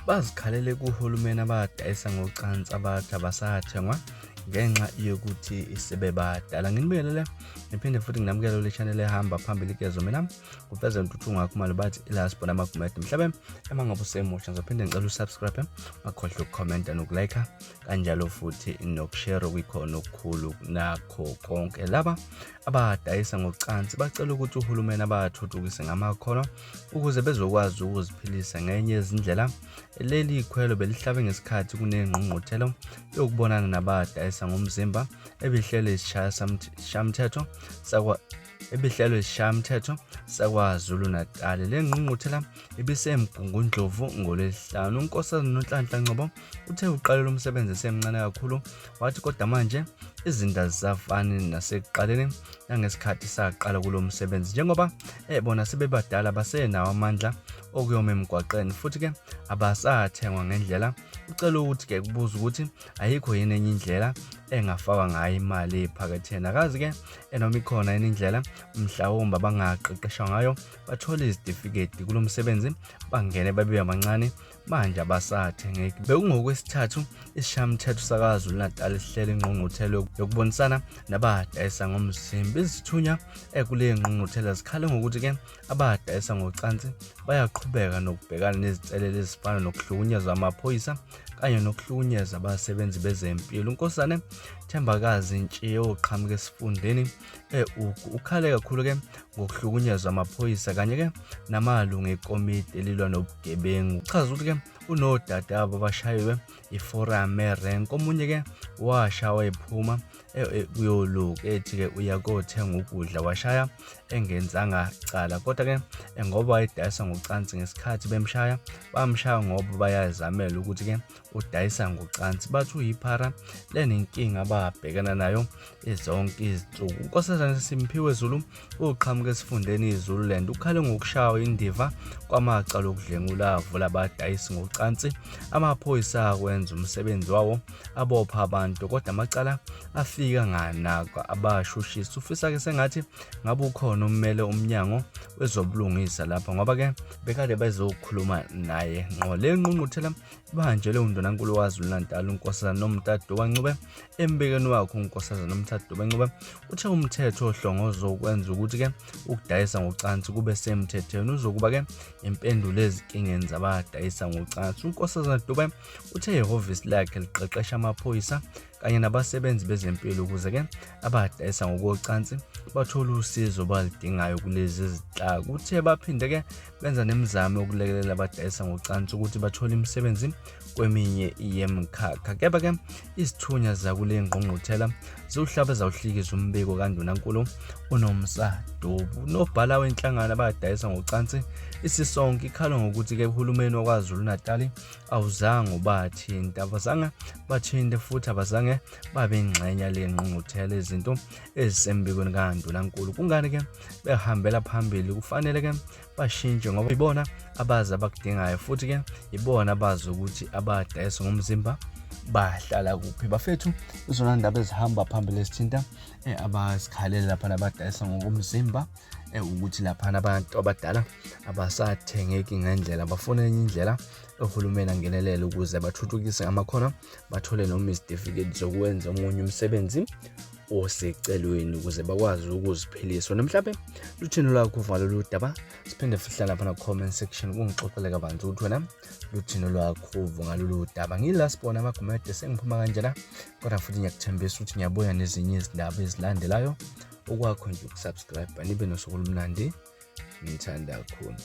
Bazikhalele kuhulumeni abadayisa ngocansi abathi abasathengwa ngenxa yokuthi sebebadala. Nginibingelele ngiphinde futhi nginamukele kule channel ehamba phambili kezo mina kuveze intuthu ngakhumalo bathi ila sibona amagumede mhlabe ema ngabe usemusha ngizophinde ngicela usubscribe ungakhohlwa ukukhomenta nokulike kanjalo futhi nokushare okuyikhona okukhulu nakho konke. Laba abadayisa ngocansi bacela ukuthi uhulumeni abathuthukise ngamakhono ukuze bezokwazi ukuziphilisa ngenye yezindlela. Leli khwelo belihlabe ngesikhathi kunengqungquthelo yokubonana nabadayisa ngomzimba ebihlelwe isishayamthetho sakwa ebihlelwe isishayamthetho saKwaZulu-Natal. Le ngqungquthela ibiseMgungundlovu ngoLwesihlanu. UNkosazana Nonhlanhla Ngcobo uthe uqale lo msebenzi esemncane kakhulu, wathi kodwa manje izinto azisafani nasekuqaleni nangesikhathi saqala kulo msebenzi njengoba ebona sebebadala basenawo amandla okuyoma emgwaqeni futhi-ke abasathengwa ngendlela. Ucela ukuthi-ke kubuza ukuthi ayikho yini enye indlela engafakwa ngayo imali ephaketheni. Akazi-ke enoma ikhona yini indlela mhlawumbe abangaqeqeshwa ngayo bathole izitifiketi kulo msebenzi bangene babe abancane manje abasathengeki. Bekungokwesithathu isishayamthetho saKwaZulu-Natal sihlela ingqungquthela yokubonisana nabadayisa ngomzimba. Izithunywa ekule ngqungquthela zikhale ngokuthi-ke abadayisa ngocansi bayaqhubeka nokubhekana nezinselelo ezifana nokuhlukunyezwa amaphoyisa kanye nokuhlukunyezwa abasebenzi bezempilo. UNkosazane Thembakazi Ntshiye oqhamuka esifundeni e-Ugu ukhale kakhulu-ke ngokuhlukunyezwa amaphoyisa kanye-ke namalungu ekomiti elilwa nobugebengu. Uchaza ukuthi-ke unodade abo abashayiwe iforum erenk, omunye-ke washawa ephuma kuyoluka ethi-ke uya kothenga ukudla washaya engenzanga cala kodwa-ke ngoba wayedayisa ngocansi ngesikhathi bemshaya bamshaya ngoba bayazamela ukuthi-ke udayisa ngocansi. Bathi uyiphara lenenkinga ababhekana nayo zonke izinsuku. UNkosazana Simphiwe Zulu uqhamuka esifundeni iZululand ukhale ngokushawa indiva kwamacala okudlengula avula abadayisi ngocansi. Amaphoyisa akwenza umsebenzi wawo abopha abantu kodwa amacala afika nganakwa abashushisi. Ufisa-ke sengathi ngabe ukhona ummele umnyango wezobulungisa lapha ngoba-ke bekade bezokhuluma naye ngqo. Le ngqungquthela Ibanjelwe uNdunankulu waKwaZulu-Natal uNkosazana Nomtha Dube Ncube. Embikweni wakhe uNkosazana Nomtha Dube Ncube uthe umthetho ohlongozo ukwenza ukuthi-ke ukudayisa ngocansi kube semthethweni uzokuba-ke impendulo ezinkingeni zabadayisa ngocansi. UNkosazana Dube uthe ihhovisi lakhe liqeqesha amaphoyisa kanye nabasebenzi bezempilo ukuze-ke abadayisa ngokocansi bathole usizo abaludingayo kulezi zinhlaka. Uthe baphinde-ke benza nemizamo yokulekelela abadayisa ngocansi ukuthi bathole imisebenzi kweminye yemikhakha. Kepha-ke izithunywa zakule ngqungquthela ziwuhlabe zawuhlikiza umbiko kandunankulu uNomsa Dube. Unobhala wenhlangano abadayisa ngocansi isisonke ikhala ngokuthi-ke uhulumeni waKwaZulu-Natali awuzange ubathinte, abazange bathinte futhi abazange babe ingxenye yale ngqungquthela izinto ezisembikweni kandunankulu. Kungani-ke behambela phambili? Kufanele-ke bashintshe ngoba ibona abazi abakudingayo futhi-ke ibona abazi ukuthi abadayisa ngomzimba bahlala kuphi. Bafethu, izona ndaba ezihamba phambili ezithinta abasikhalele laphana abadayisa ngokomzimba ukuthi laphana abantu abadala abasathengeki ngendlela, bafuna enye indlela uhulumeni angenelele ukuze bathuthukise amakhono bathole noma izitifiketi zokwenza omunye umsebenzi osecelweni ukuze bakwazi ukuziphilisa. Namhlanje luthini lwakho uva lolu daba? Siphinde futhi lapha na comment section kungixoxele kabanzi ukuthi wena luthini lwakho uvo ngalolu daba. Ngila sibona amagumede sengiphuma kanjena, kodwa futhi ngiyakuthembisa ukuthi ngiyabuya nezinye izindaba ezilandelayo. Okwakho nje ukusubscribe, nibe nosuku olumnandi, ngithanda kakhulu.